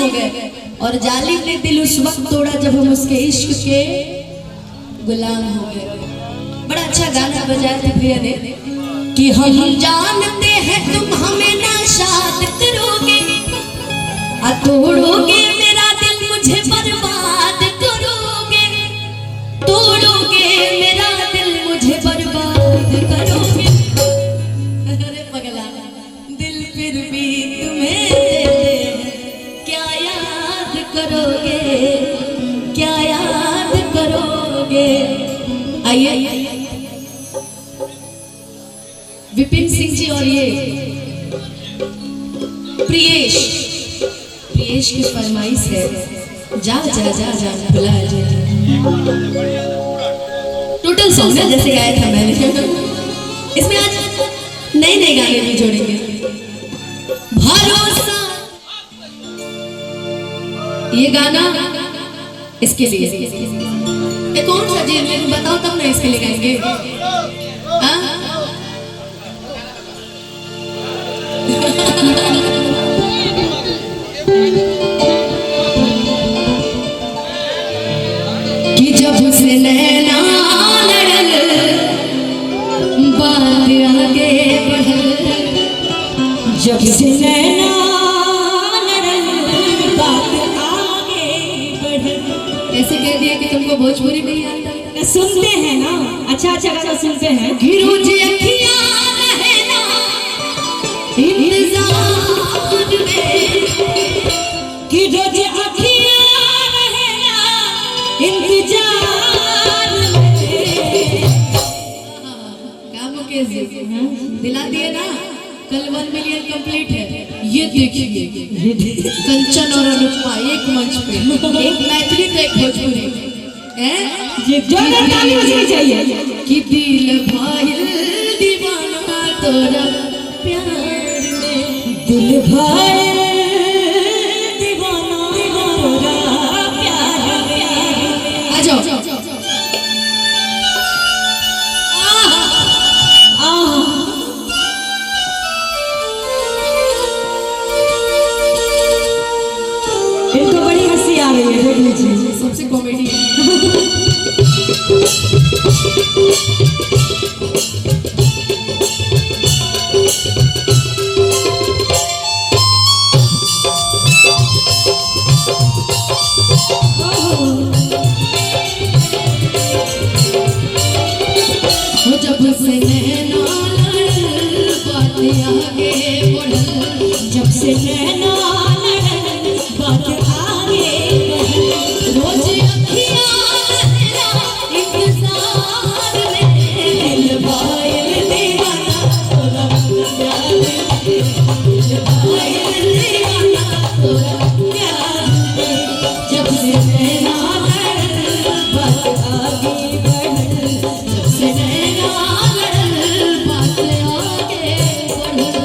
हो गए। और जालिम ने दिल उस वक्त तोड़ा जब हम उसके इश्क के गुलाम हो गए। बड़ा अच्छा गाना बजाया था भैया ने कि हम जानते हैं तुम हमें ना शाद करोगे, आ तोड़ोगे मेरा दिल मुझे बर्बाद करोगे, तोड़ोगे मेरा दिल मुझे बर्बाद करोगे। अरे पगला दिल फिर भी तुम्हें देते हैं, क्या याद करोगे, क्या याद करोगे। आइए विपिन सिंह जी और ये प्रियेश, प्रियेश की फरमाइश है जा जा जा जा भुला जा। टोटल सॉन्ग है जैसे गाया था मैंने। इसमें आज नए नए गाने भी जोड़ेंगे। भरोसा ये गाना इसके लिए। ये कौन सा जी मेरे को बताओ तब ना इसके लिए गाएंगे। हाँ? कि जब से नैना लड़ल बात आगे बढ़ल, जब से नैना लड़ल बात आगे बढ़ल। ऐसे कह दिया कि तुमको भोजपुरी नहीं आता। सुनते हैं ना, अच्छा अच्छा गाना सुनते हैं। कि रोज अखियां रहना इंतजार में, कि रोज अखियां रहना इंतजार में। क्या मुकेश जी दिला दिए ना, कल 1 मिलियन कंप्लीट है। ये देखिए कंचन और अनुपमा एक मंच पे, एक मैथिली तो एक भोजपुरी है। ये जोरदार ताली बजनी चाहिए। कि दिल भाईल दीवाना तोरा प्यार में, दिल भाईल दीवाना तोरा प्यार में। आ जाओ। आहा। आह, इनको बड़ी हंसी आ रही है, देख लीजिए। सबसे कॉमेडी है। हो जब से नैना लड़ल बात आगे बढ़ल, जब से नैना लड़ल बात आगे बढ़ल। रोज अखियां रहना इंतजार में, दिल भाईल दीवाना तोरा प्यार में, दिल भाईल दीवाना तोरा प्यार में। जब से नैना लड़ल बात आगे बढ़ल, जब से नैना लड़ल बात आगे बढ़ल।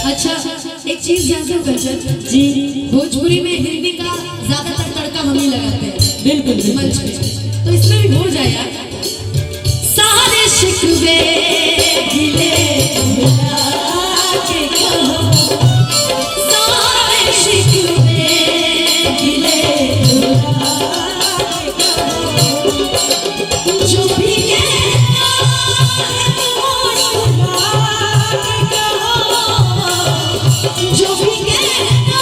अच्छा एक चीज जानते हो कंचन जी भोजपुरी में हिंदी का ज्यादातर तड़का हम ही लगाते हैं बिल्कुल बिल्कुल। मंच पे, तो इसमें भी भूल जाए यार। सारे शिकवे गिले भुला के कहो, सारे शिकवे गिले भुला के कहो, जो भी कहना है मुस्कुरा के कहो, जो भी कहना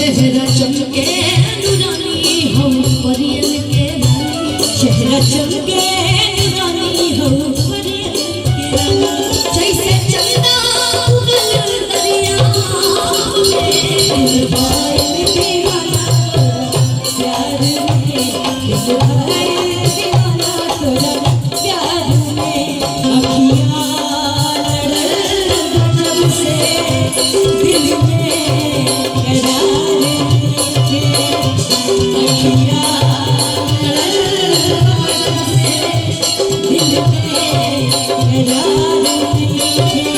चेहरा चमके नूरानी हो परियन के रानी। चेहरा चमके नूरानी हो परियन के रानी। जैसे चंदा उगल दरिया में। दिल भाई दीवाना तोरा प्यार में, दिल भाई दीवाना तोरा प्यार में। अखियाँ लड़ल गजब से दिल में करार नइखे। अखियाँ लड़ल गजब से दिल में करार नइखे।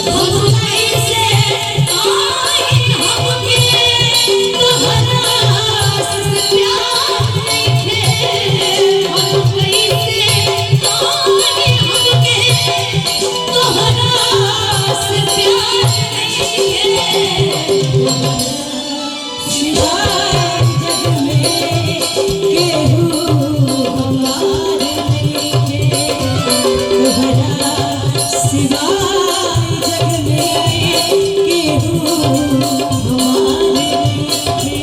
हम कैसे आए हमके तोहरा से प्यार नइखे। हम कैसे आए हमके तोहरा से प्यार नइखे। सिवाय जग में केहू हमार नइखे। तोहरा सिवाय जग में केहू हमार नइखे।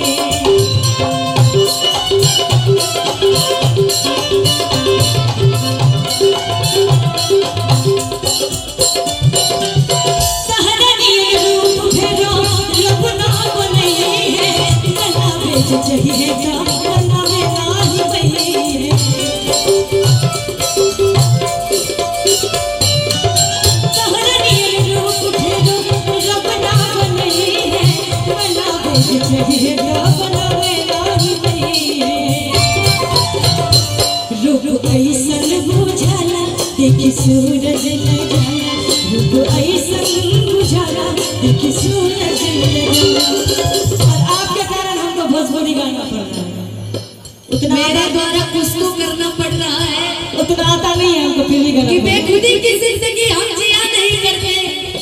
तहरा नियन रूप फेरो रब ना बनई है। बनावे जे चाहिए ता बनावे नाही बई है। तहरा नियन रूप फेरो रब ना बनई है। बनावे जे चाहिए ता बनावे नाही बई है। रूप ऐसन बुझाला देखी सूरज न जाला। रूप ऐसन बुझाला देखी सूरज न जाला। और आपके कारण हमको भोजपुरी गाना पड़ता है। उतना मेरे द्वारा कुछ तो करना पड़ रहा है उतना आता नहीं है हमको, फिर भी गाना कि पड़ता है। बेखुदी की जिंदगी हम जिया नहीं करते,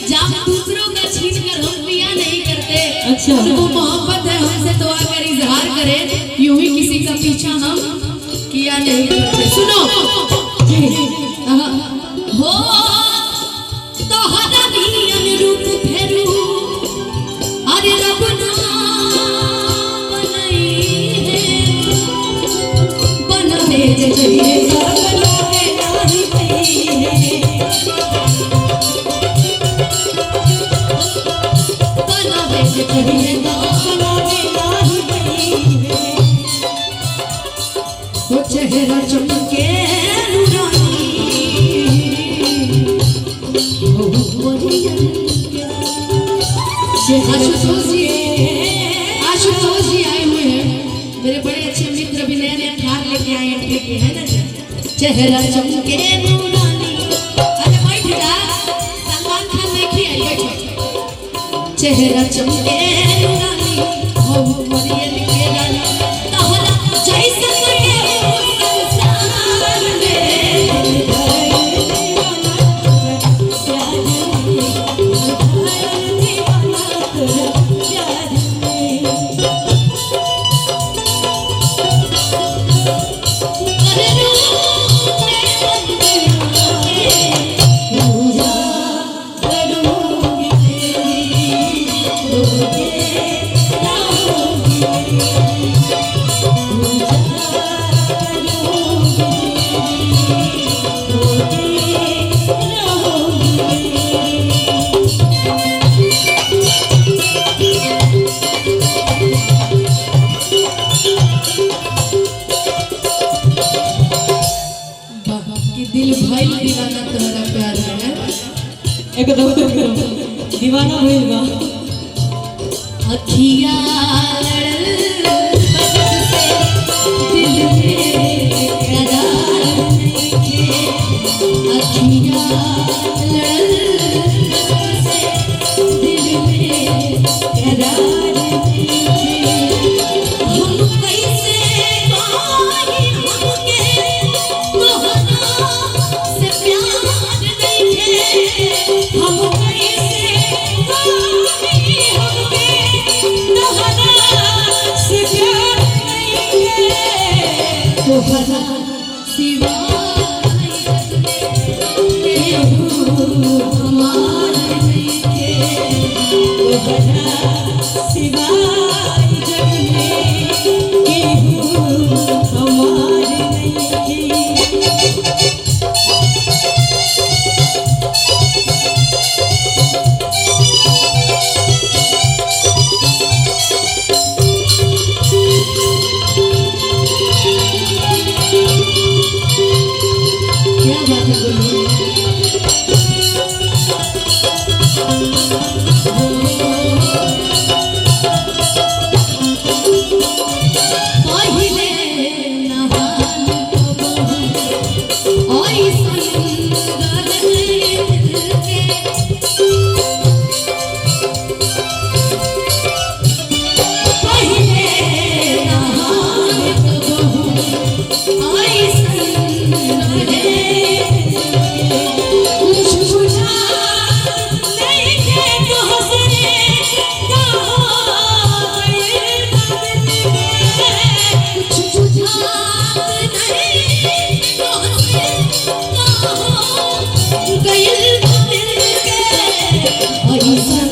जाम दूसरों का छीन कर हम पिया नहीं करते। अच्छा। उनको मोहब्बत है हमसे तो आकर इजहार करे, यूं ही किसी का पीछा हम किया नहीं करते। सुनो जी आहा। हो तोहरा नियन रूप फेरू अरे रब ना बनई है, बनावे जे चाहिए ता बनावे नाही बई है। बनावे जे चाहिए ता बनावे नाही बई है। वो चेहरा चमके नूरानी हो परियन के चेहरा आशुतोष जी, चमके आशुतोष जी आए हुए हैं, मेरे बड़े अच्छे मित्र, अभी नया नया थार लेके आए हैं, ठीक है ना जी? चेहरा चमके नूरानी, अरे बैठ जा, सलमान खान नहीं आई, बैठो। चेहरा चमके नूरानी हो परियन के रानी। तोहरा जैसन के हो संसार में। अरे रूप में मंदिर के बाबा की दिल भइल दीवाना तोहरा प्यार में है। एकदम दीवाना भइल बा। अखिया लड़ल बगल से दिल में करार नइखे। अखिया लड़ल बगल से दिल में करार नइखे। हम कैसे पाई हमके तोहरा से प्यार नइखे। हम कैसे पाई हमके तोहरा से प्यार नइखे। तोहरा सिवा केहू हमार नइखे। तोहरा सिवाय पहिले नहान कबहू ऐसन गरल के। पहिले नहान कबहू ऐसन गरल के। कुछ बुझा नहीं के तोहरे का हो गइल बात के। कुछ बुझात नहीं तोहरे का हो गइल बात के। ऐसन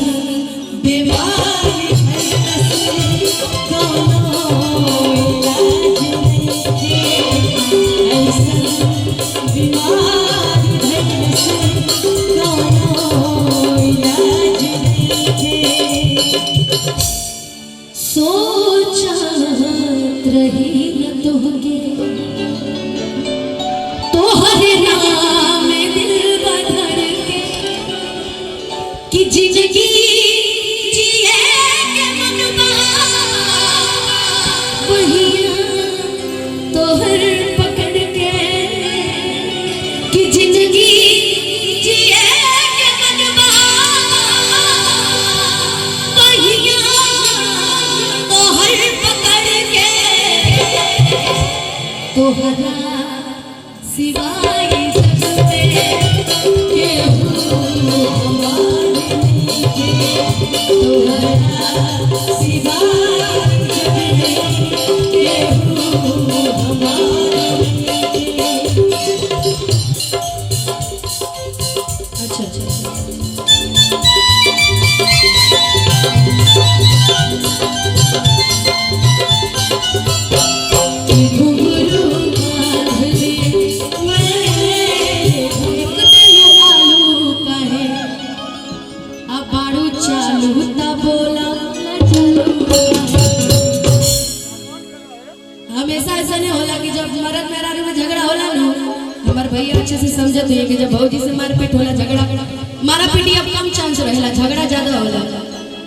बीमारी भइल से कौनो इलाज नइखे, ऐसन बीमारी भइल से कौनो इलाज नइखे। सोचत रही न तोहके तोहरे नाम दिल बधर के कि जिंदगी जिए के मनवा वहिया तोहर पकड़ के कि जिंदगी जिए के मनवा वहिया तोहर पकड़ के तोहरा सिवाय जग में केहू हमार नइखे। तोहरा सिवाय जग में केहू हमार नइखे। अच्छा अच्छा अच्छा। घुंघरू बांधले मैं देलू आलू काहे आ बाड़ू चालू ता बोला ना चालू काहे। हमेशा ऐसा नहीं होला कि जब मर्द मेहरारू में झगड़ा होला ना, हमार भैया अच्छे से समझत है कि जब भौजी से मारपीट होला झगड़ा मारा पीटी अब कम चांस रहेला, झगड़ा ज्यादा होला।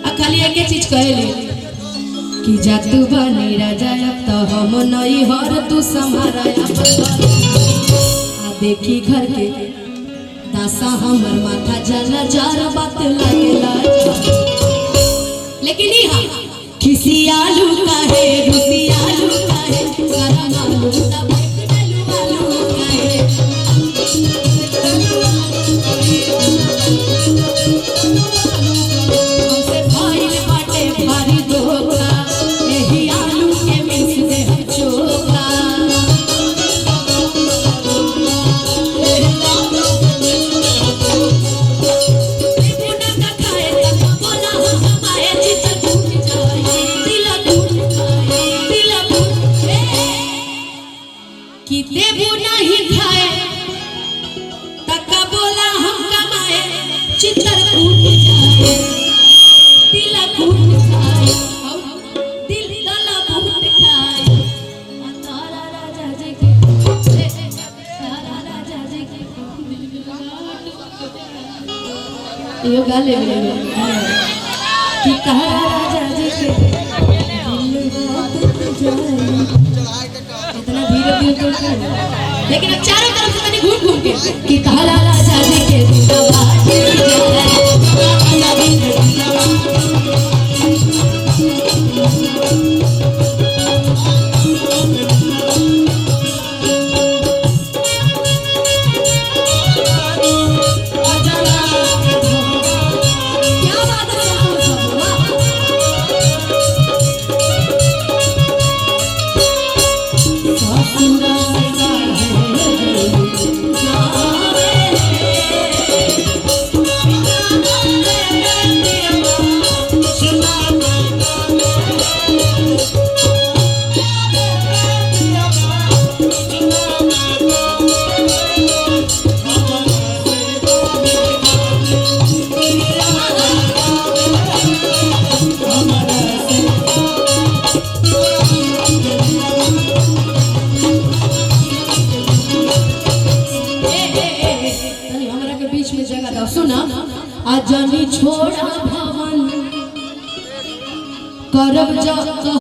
आ खाली एके चीज कहेले कि जा तू बनी राजा अब तो हम नई हर तू संभारा अपन घर। आ देखी घर के दासा हमर माथा जला जार बात लागेला। लेकिन इहा खिसियालू काहे रुसियालू काहे सारा मालू ता फेंक डालू आलू काहे। हमसे भइल बाटे भारी धोखा एही आलू के मिस दे हम चोखा। बेगुना का खाए तक बोला हम आए चित टूट जाए दिल टूट जाए दिल टूट कि देबू नहीं खाए तक बोला हम कमाए चितर टूट जाए दिल टूट जाए और दिल दला टूट खाए। आ तारा राजा जी के तारा राजा जी के यो गाले मिले कि तारा राजा जी के दिलवा टूट जाए। इतना धीरे धीरे तो क्यों? लेकिन अब चारों तरफ से मैंने घूम घूम के कि तारा राजा जी के दिलवा टूट जाए। क्या बात है संतोष बाबू, वाह। ससुरा तनी हमरा के बीच में जगह दो। सुना, आ जानी छोड़ा भवन करब जा।